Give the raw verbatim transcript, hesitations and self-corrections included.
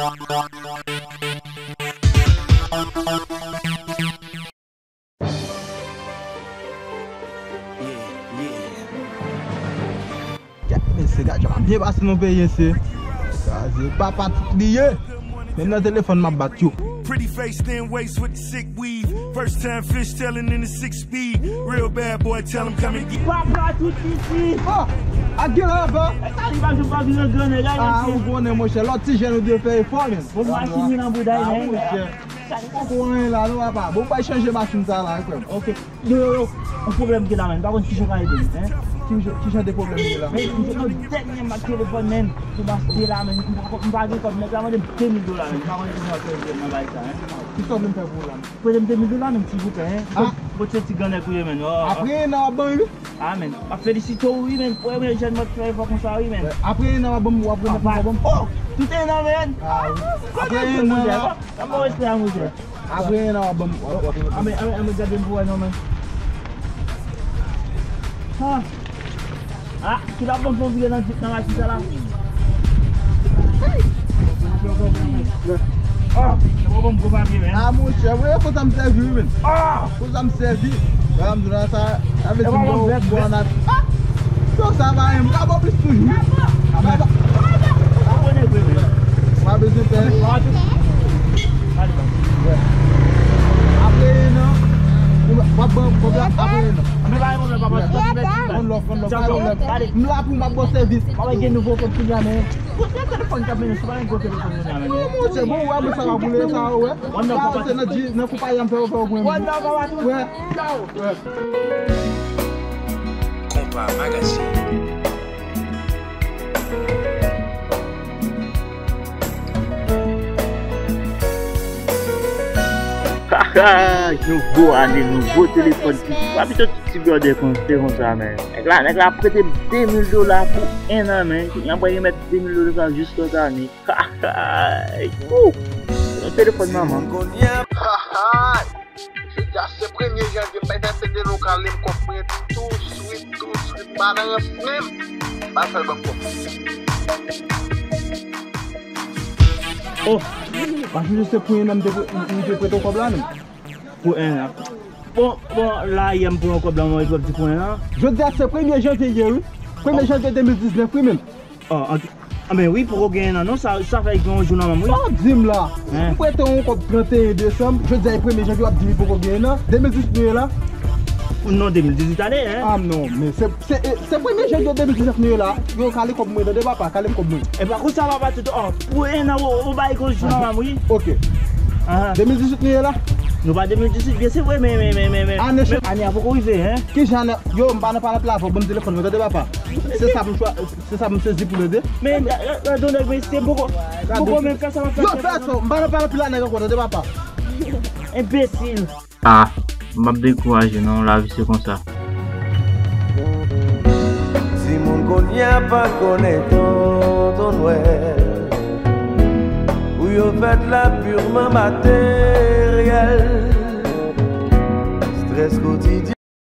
Gad mesye, gad jan m ap byen pase nan peyi mesye. Kraze papa tout li ye. Menm nan telefòn m ap bat yo. Pretty face, thin waist with the sick weave. First time fish tailing in the six speed. Real bad boy, tell him come and get. Papa tout isi. Oh, ak gen lava. E sa li pa jwenn pa vin nan gran nèg a. Ah, ou konnen monchè, lòt ti jèn ou dwe fè efò men. Bon machin nan bouda. Ah, men monchè. Sa li pa ko anyen la non papa. Bon bay chanje machin sa la frè m. Ok. Yo, yo, yo, yon pwoblèm ki la, men. M pa konn kijan w ka ede m, hein? Ki jan, ki jan de pwoblèm ki la? Men, m te nan dènye mak telefòn, men. Pou m achte la, men. M pa konn, m pa gen kòb. Nèg la mande m de mil dola, men. M pa konn kijan w ap fè nan bagay sa, hein? Ki sa w vle m fè pou ou la, men? Prete m de mil dola, men, silvouplè, hein? Ah. Kot se ti gran nèg ou ye, men? Oh, oh. Apre, nan w ap ban m, wi. Ah, men. M ap felisite w, wi, men. Premye jèn mwen k fè efò konsa, wi, men. Apre, nan w ap ban m, w ap remèt mwen kòb. Oh! Tout e nan, men. Ah, wi. Apre, nan, nan. Sa bon respè a, monchè. Apre, nan, w ap ban m, w ap, w ap. Anben, anben, anben, gade m pou wè non, men. Ha! Ah, ki la ban m fon vire nan, nan machin sa la? Ah, se bon, bon, bon papye, men. Ah, monchè, mwen, fò sa m sèvi, wi, men. Ah! Fò sa m sèvi. Sa m di la, sa, sa vle di m bon, bon, nan. Ah! Yo, sa va, m ka ba w plis toujou. Sa va. Sa bon, vre, vre. Pa bezwen pè. Apre, non. W ap ban, w ap ban, apre, non. Anben, pa gen pwoblèm, papa. One love, one love, pa gen pwoblèm. M la pou m ap ba w sèvis. Papa, gen nouvo kòb kounye a, men. Kote telefòn k ap mennen, se pa yon gwo telefòn kounye a, men. Non, monchè, bon, w ap sa va boule, sa, w wè. Sa, se nan di, nan konpayi a m fè, fè w konn. One love, papa, tout. Wè. Ciao. Wè. Konpa Magazine. Haha, nouvo ane, nouvo telefòn ki pa pito ti blòdè konn se konsa, men. Nèg la, nèg la prete m de mil dola pou en an, men. Kounye a mwen remèt de mil dola sa jis lòt ane. Haha, wou. Yon telefòn manman. Haha. Jodi a se premye janvye, m bay fè pete nou kale m kòb mwen tou swit, tou swit, pa nan rans menm. Pa fè l ban m kòb. Oh, pa sonje se pou en an m te pre-, m te prete w kòb la, non? Pou en an. Bon, bon, la yè m pran kòb la, mwen di pou en an. Jodi a se premye janvye ye, wi. Premye janvye de mil diznèf, wi, menm. Oh, anben wi, poko gen en an non, sa, sa fè gen yon jou nan menm wi. Sa w ap di m la? Hein? M prete w yon kòb trannteyen desanm, jodi a e premye janvye w ap di m poko gen en an, de mil dizuit nou ye la? Non, de mil dizuit ane, hein? Ah non, men se, se, se premye janvye de mil diznèf nou ye la, yo kale kòb mwen tande papa, kale m kòb mwen. E pa konsa papa tout, oh, pou en an ou, ou bay gen yon jou nan menm wi. Ok. Ah. De mil dizuit nou ye la? Nou pa de mil dizuit, byen se vre, men, men, men, men, men. Ane, ane a poko rive, hein? Kijan ane? Yo, m pa nan pale anpil avè w, ban m telefòn mwen tande papa. Se sa pou chwa, se sa pou sezi pou tande. Men, gadon nèg mesye, poko, poko menm fè sa m ap fè. Yo, fè sa, m pa nan pale anpil a nèg ankò, tande papa. Enbesil. Ah, m ap dekouraje non, lavi se konsa. Timoun kounye a pa konnen tonton Nwèl. Pou yo fèt la pirman materyèl. Strès kotidyen.